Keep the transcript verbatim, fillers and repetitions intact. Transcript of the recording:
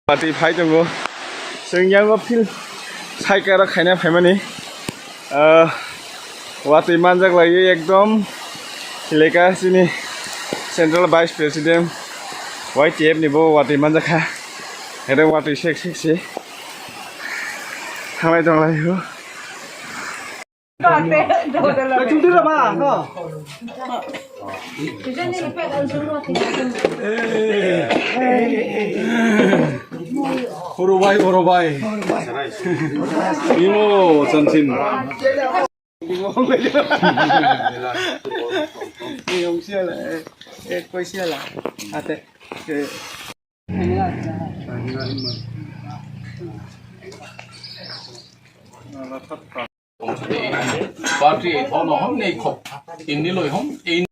Watwi phai tongo. Chwng yango phil cycle rok khaina phaimani. Ah, watwi manjak laiwi ekdom hileka chini Central Vice President Y T F ni bo watwi manjakha. Ere watwi sek sek se. Thanglai tonglai ho. Horo bai, horo bai. Imo chansin. Ate. Party hono hom nei khop. Inni loi hom, in.